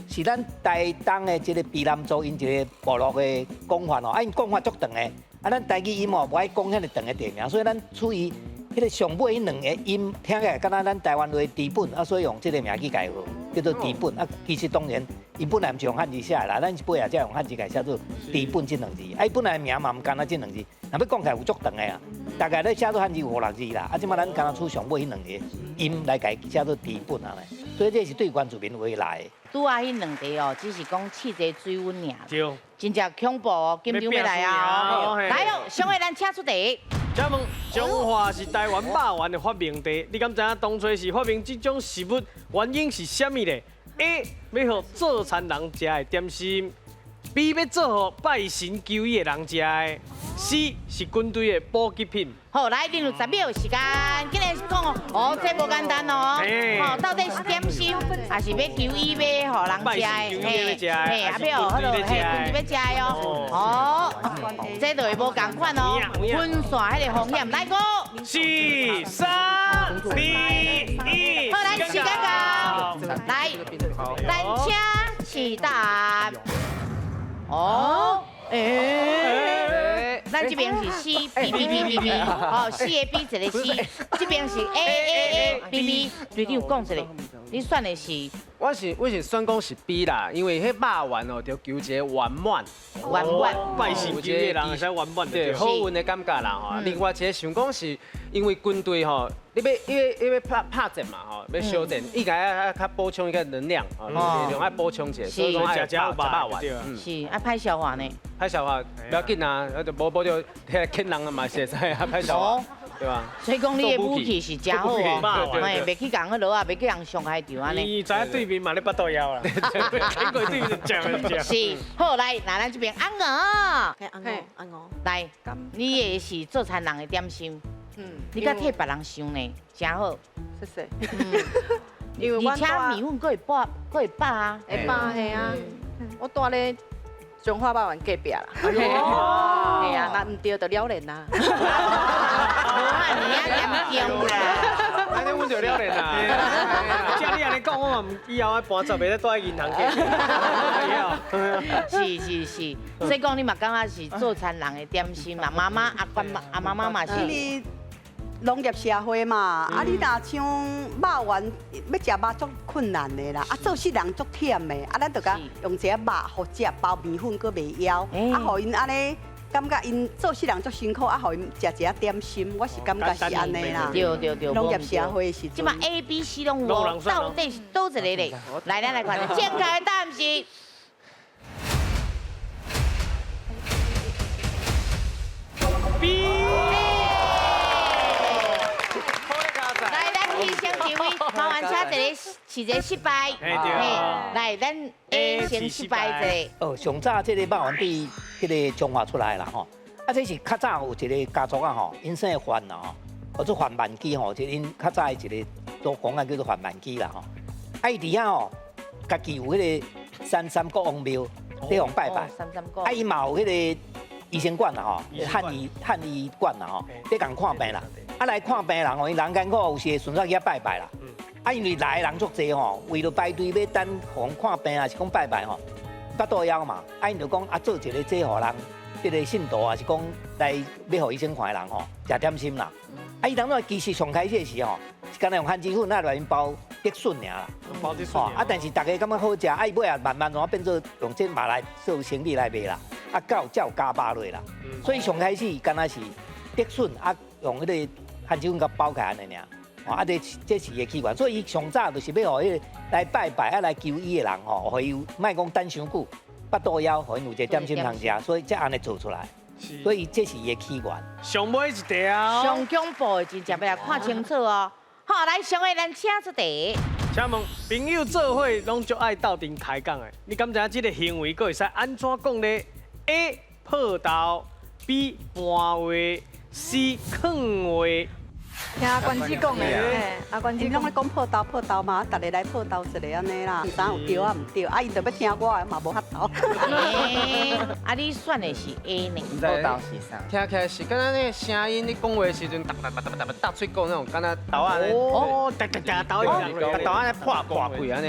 是咱台東的這個卑南族𪜶一個部落的講法吼，啊，𪜶講法足長的，啊，咱台語音哦無愛講遐爾長的地名，所以咱處於彼個上尾彼兩個音聽起來敢若咱台灣話知本，啊，所以用這個名去共伊號，叫做知本。啊，其實當然，伊本來毋是用漢字寫的啦，咱是尾仔才用漢字共伊寫做知本這兩字。啊，伊本來名嘛毋干焦這兩字，若欲講起來有足長的啊。大概咧寫做漢字有五六字啦，啊，這擺咱干焦取上尾彼兩個音來共伊寫做知本啊咧。所以這是對原住民話來的。拄仔彼兩題哦，只是講試一个水溫爾。對。真正恐怖哦，緊張欲來啊！來哦，上個咱請出題。請問彰化是台灣肉圓的發明地，你敢知影當初是發明這種食物原因是啥物咧？A. 欲予做田人食的點心；B. 欲做予拜神求醫的人食的；C. 是軍隊的補給品。好，來，恁有10秒時間，今日講哦，這無簡單哦，哦，到底是點心，還是欲求醫欲予人食的？嘿，嘿，啊，欲予彼落，嘿，軍隊欲食的哦，哦，這就會無仝款哦，分散彼個風險，來五、四、三、二、一，好，來時間到，來，咱請試答案。哦，欸，咱這邊是 C B B B B B，哦，四个 B 一个 C，這邊是 A A A B B。隊長講一下，你選的是？我是選講是 B 啦，因為彼肉圓哦，著求一个圓滿，圓滿，拜神求的人會使圓滿，對，好運的感覺啦吼。另外一個想講是，因為軍隊吼，你欲拍拍戰嘛吼，欲相戰，應該愛較補充一個能量，哦，力量愛補充一下，所以講愛食肉圓。是，啊，歹消化呢？歹消化，不要緊啊，就無無就遐牽人啊嘛，是會使啊，歹消化。對吧？所以講你的武器是誠好哦，嘿，袂去共彼落啊，袂去共傷害著按呢。伊知影對面嘛咧腹肚枵啦，經過對面就食食。是，好來，那咱這邊阿娥，阿娥，阿娥，來，你的是做田人的點心，你敢替別人想呢，誠好。謝謝。因為而且麵粉閣會飽，閣會飽啊。會飽，嘿啊，我蹛咧彰化肉圓隔壁啦。嘿啊，若毋對就了然啦。無啊，你遐嚴重啦。按呢阮就了然啦。照你按呢講，我嘛以後愛搬走，袂使蹛佇銀行隔壁。是是是，所以講你嘛感覺是做田人的點心嘛，媽媽阿公阿媽媽嘛是。農業社會嘛，啊你若像肉圓欲食肉足困難的啦，啊做事人足忝的，啊咱就共用一个肉予食，包麵粉閣袂枵，啊予𪜶按呢感覺𪜶做事人足辛苦，啊予𪜶食一下點心，我是感覺是按呢啦。對對對，農業社會的時陣。這馬 A、B、C 攏有，到底是佗一個咧？來，咱來看，正確的答案是。 B。來，咱犧牲一位，麻煩請一個是一個失敗。嘿，來，咱 A 先失敗一個。哦，上早這個肉圓對彼個彰化出來啦吼，啊，這是較早有一個家族啊吼，𪜶姓范啦吼，叫做范萬基吼，這𪜶較早的一個祖公啊叫做范萬基啦吼。啊，伊佇遐吼，家己有彼個三山國王廟，咧予拜拜。三山國。啊，伊嘛有彼個醫生館啦吼，漢醫館啦吼，咧共看病啦。啊，來看病人吼，𪜶人艱苦，有時會順煞去遐拜拜啦。啊，因為來的人足濟吼，為著排隊欲等予人看病，還是講拜拜吼，腹肚枵嘛。啊，𪜶就講啊，做一個這予人，這個信徒啊，是講來欲予醫生看的人吼，食點心啦。啊，伊当阵其实上开始的时吼，是干焦用番薯粉仔来𪜶包竹笋尔啦。包竹笋。啊，但是大家感觉好食，啊，伊尾仔慢慢怎变做用这肉来做生意来卖啦，啊，到才有加肉落啦。所以上开始敢若是竹笋啊，用彼个番薯粉共包起来按呢尔。啊，这是伊的起源，所以伊上早就是欲予彼个来拜拜啊来求医的人吼，予伊有莫讲等伤久，腹肚枵，予𪜶有一个点心通食，所以才按呢做出来。所以这是伊的起源。上尾一题啊！上恐怖的真正欲来看清楚哦。好，来上个咱请出题。请问朋友做伙拢足爱斗阵开讲的，你敢知影这个行为阁会使按怎讲呢？A. 破豆，B. 搬话，C. 囥话。听阿关子讲的，阿关子𪜶拢咧讲破豆破豆嘛，逐个来破豆一个按呢啦，毋知影有对啊毋对，啊𪜶就欲听我的嘛无法度。啊，你选的是 A 呢？破豆是啥？听起来是敢若那个声音，你讲话的时阵，哒哒哒哒哒哒喙鼓那种，敢若豆仔咧。哦，哒哒哒豆仔，豆仔咧破破开按呢。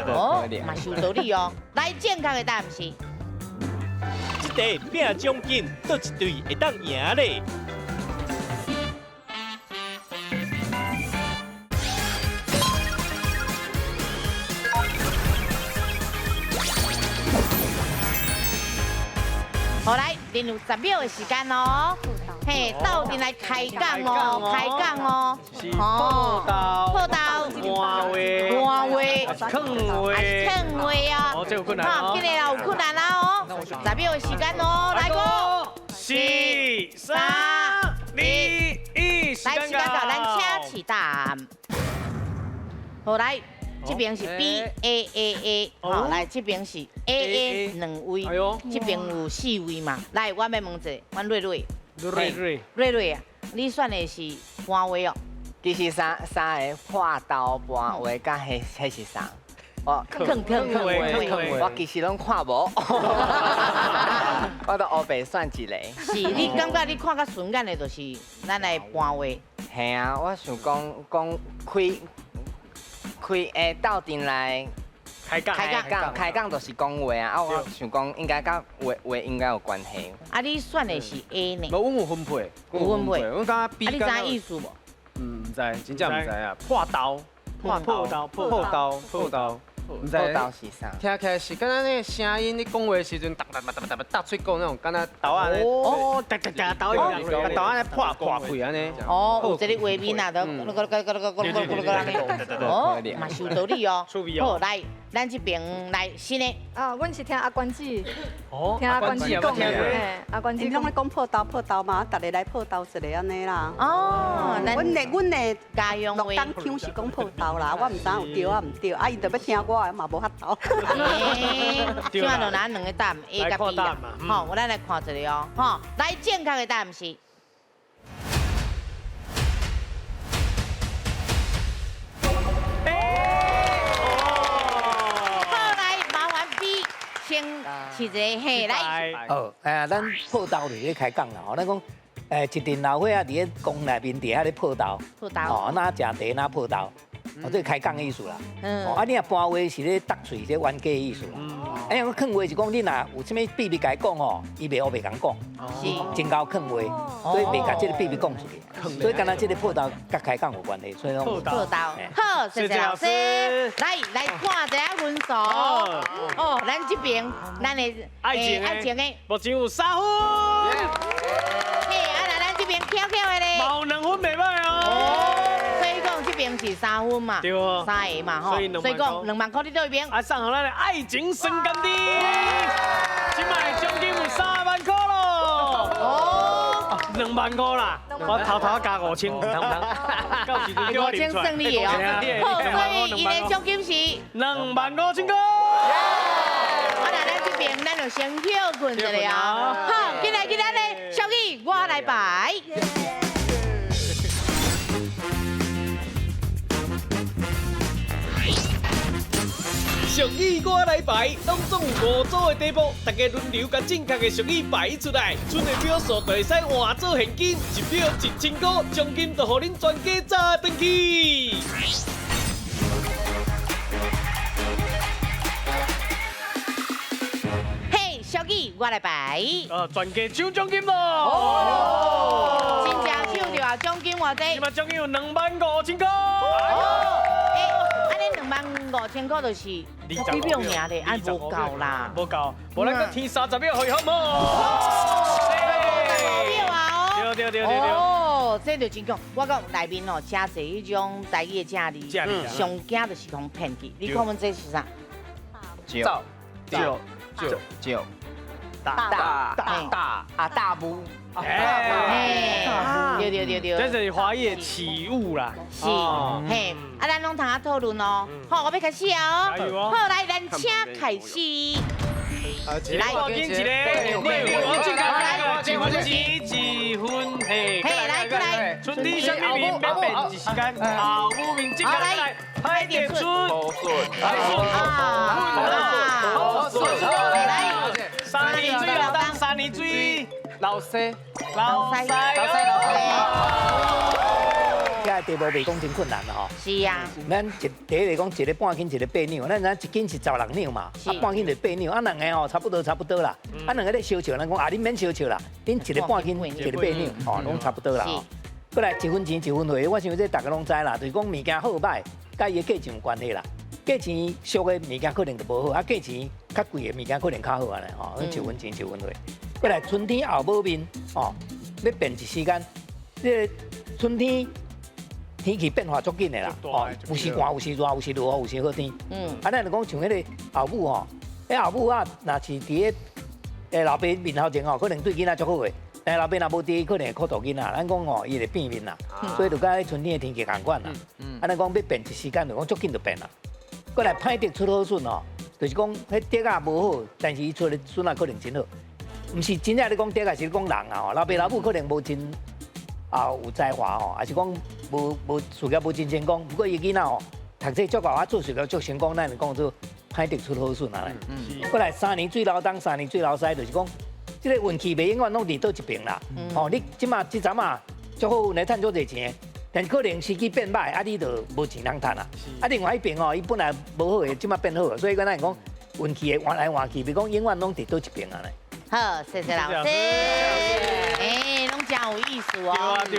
哦，嘛是有道理哦。来，正确的答案是。这题拼奖金，佗一队会当赢咧？好，来，进入10秒的时间哦。嘿，斗阵来开讲哦，开讲哦。哦，破豆，换话，换话，囥话，囥话啊。哦，这有困难哦。好，今日有困难啦哦。10秒的时间哦，来五、四、3、2、1，来，时间到，咱请起答案。好，来。这边是 B A A A，好，来这边是 A A 两位，这边有4位嘛。来，我要问一下，阮瑞瑞，瑞瑞，瑞瑞啊，你选的是搬话哦？其实三个破豆搬话，佮彼是啥？哦，囥囥话，我其实拢看无，我都乌白选一个。是你感觉你看较顺眼的，就是咱来搬话。嘿啊，我想讲讲开。开斗阵来开讲，开讲，开讲就是讲话啊！啊，我想讲应该佮话话应该有关系。啊，你选的是 A 呢？无，阮有分配，有分配。我感觉 B。啊，你知意思无？嗯，毋知，真正毋知啊！破豆，破豆，破豆，破豆，毋知。破豆是啥？听起来是敢若那个声音，你讲话的时阵，哒哒哒哒哒哒喙鼓那种，敢若豆仔咧。哦，哒哒哒豆仔，豆仔咧破破开按呢。哦，有这个画面啊，都咕噜咕噜咕噜咕噜咕噜咕噜咕噜。哦，嘛是有道理哦。好，来，咱这边来新的。啊，阮是听阿关子，听阿关子讲的，阿关子。𪜶拢咧讲破豆破豆嘛，逐个来破豆一个按呢啦。哦，阮的家乡话。鹿港腔是讲破豆啦，我毋知影有对啊毋对，啊𪜶就欲听我的嘛无法度。这摆就拿两个答案 A 佮 B 啦。好，咱来看一下哦。好，来正确的答案是。先是一个嘿来。好，哎，咱破豆就咧开讲啦吼，咱讲，一阵老伙仔伫咧宫内面伫遐咧破豆，破豆，哦，若食茶若破豆，哦，这开讲的意思啦。哦，啊，你若搬话是咧搭喙，这冤家的意思啦。哎，我囥话是讲你若有啥物秘密共伊讲吼，伊袂乌白共讲，是真𠢕囥话，所以袂共这个秘密讲出去。所以敢若这个破豆佮开讲有关系，所以讲破豆。好，谢谢老师。来来看一下分数。哦，咱这边咱的爱情爱情的目前有3分。嘿，啊来咱这边翘翘的咧。嘛有2分袂歹哦。所以讲这边是3分嘛，对哦， 3个嘛吼，所以讲2万块你佗一边。啊，送予咱的爱情酸甘甜，这摆奖金有3万块咯。哦，2万块啦，我偷偷加5000，毋通毋通。到时阵叫我5000算你的哦。好，所以伊的奖金是2万5千块。啊，那咱这边咱就先休困一下哦。好，进来进来咧，小语我来排。俗语我来排，当中有5组的题目，大家轮流共正确的俗语排出来，剩的票数就会使换做现金，1票1000块，奖金就予恁全家炸转去。嘿，俗语我來排。全家搶獎金咯！哦，真正搶著啊！獎金偌濟？這馬獎金有25,000塊。哦，按呢25,000塊就是幾秒爾咧，按無夠啦。無夠，無咱閣添30秒予伊好無？35秒啊！對對對對對。哦，這就真強。我講內面哦，誠濟彼種台語的正字，上驚就是講騙去。你看阮這是啥？照照照大大大啊大母。哎，對對對對，這就是華語的起霧啦。是，嘿，啊，咱攏通啊討論哦。好，我欲開始啊哦。好，來，咱請開始。來，一個，兩，一分錢，一分，嘿，來，過來，春天啥物面，欲變一時間，後母面，這個來，歹得出，好順，好順，好順，來，三年水老當，三年水。老西，老西，老西，老西。這個題目袂講真困難啦吼。是啊。咱一第一個講一個半斤，一個八兩，咱知影一斤是16兩嘛，啊半斤就八兩，啊兩個吼差不多差不多啦。啊兩個咧相笑，咱講啊恁免相笑啦，恁一個半斤，一個八兩，吼攏差不多啦吼。過來一分錢一分貨，我想這大家攏知啦，就是講物件好歹，佮伊的價錢有關係啦。價錢俗的物件可能就無好，啊價錢較貴的物件可能較好按呢吼。一分錢一分貨。過來春天後母面，哦，欲變一時間，這個春天天氣變化足緊的啦，哦，有時寒，有時熱，有時落雨，有時好天。啊，咱就講像彼個後母吼，彼後母啊，若是佇咧老爸面頭前吼，可能對囡仔足好的，但老爸若無佇，可能會苦毒囡仔。咱講吼，伊會變面啦，所以就佮春天的天氣仝款啦。啊，咱講欲變一時間，就講足緊就變啦。過來歹竹出好筍吼，就是講彼竹仔無好，但是伊出的筍仔可能真好。毋是真正咧講竹仔，是講人啊吼，老爸老母可能無真啊有才華吼，還是講無事業無真成功。不過伊囡仔吼，讀冊足𠢕啊，做事業足成功，咱就講做歹竹出好筍啊。過來三年水流東，三年水流西，就是講這個運氣袂永遠攏佇佗一邊啦。吼，你這馬這陣啊，足好運來趁足濟錢，但是可能時機變歹，啊你就無錢通趁啦。啊，另外一邊吼，伊本來無好的，這馬變好，所以講咱講運氣會換來換去，袂講永遠攏佇佗一邊啊。好，謝謝老師。哎，攏真有意思哦。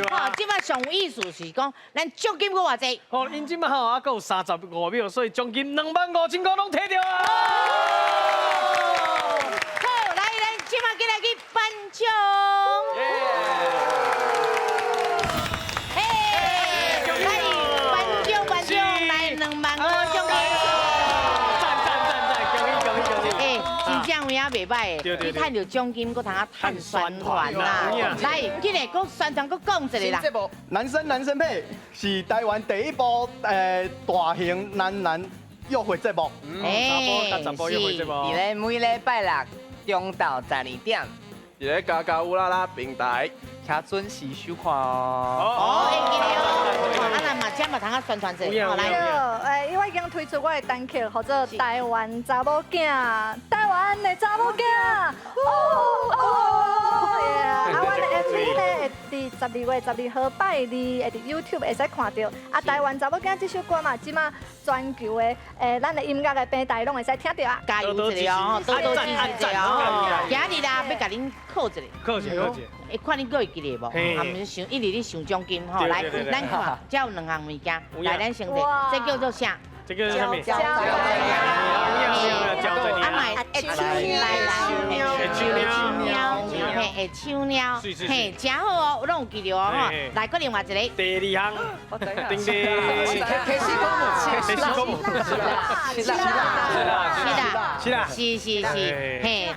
好，這擺上有意思是講，咱獎金閣偌濟？好，𪜶這擺吼還閣有35秒，所以獎金25,000塊攏提著啊！好，來，咱這擺進來去頒獎。嘿，來，頒獎頒獎，來25,000獎金。讚讚讚讚，恭喜恭喜恭喜！哎，真正有影袂歹的，你趁著獎金，閣通啊趁宣傳啦。來，緊來閣宣傳，閣講一下啦。男生男生配是台灣第一部大型男男約會節目。哎，查埔約會節目。佇咧每禮拜六中晝12點。佇咧加加烏拉拉平台，請準時收看哦。哦，會記得哦。啊，咱嘛，這嘛通啊宣傳者，好來。對，因為我已經推出我的單曲，號做《台灣查某囝》，台灣的查某囝。哦哦，啊，阮的 MV 呢，會佇12月12號拜二，會佇 YouTube 會使看著。啊，台灣查某囝這首歌嘛，這馬全球的咱的音樂的平台攏會使聽著啊。加油一下哦，多多支持一下哦。今日啦，欲共恁考一下。考一下，考一下。會看你閣會記得無？啊，毋是想一直咧想獎金吼。來，咱看，這有兩項物件，來，咱先睇，這叫做啥？這叫做啥物？膠啊，買會手來來，會手貓，嘿，會手貓，嘿，真好哦，攏有記著哦吼。來，閣另外一個。第二項，叮叮，開始講，開始講，是啦，是啦，是啦，是是是，嘿，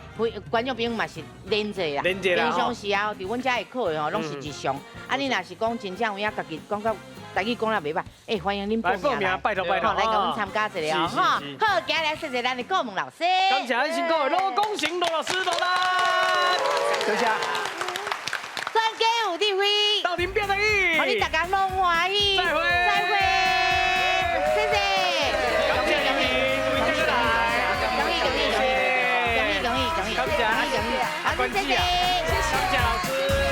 觀眾朋友嘛是連坐啦，連坐啦，平常時啊，佇阮遮會考的吼，攏是日常。啊，你若是講真正有影家己講到台語講了袂歹，欸，歡迎恁報名，拜託拜託，來共阮參加一下哦，哈。好，今日來謝謝咱的顧問老師，感謝咱辛苦的羅功成羅老師，羅啦，多謝。全家有智慧，鬥陣拼台語，予恁大家攏歡喜，再會，再會，謝謝。感謝你，恭喜恭喜恭喜恭喜恭喜恭喜恭喜，感謝恭喜，好，謝謝，感謝老師。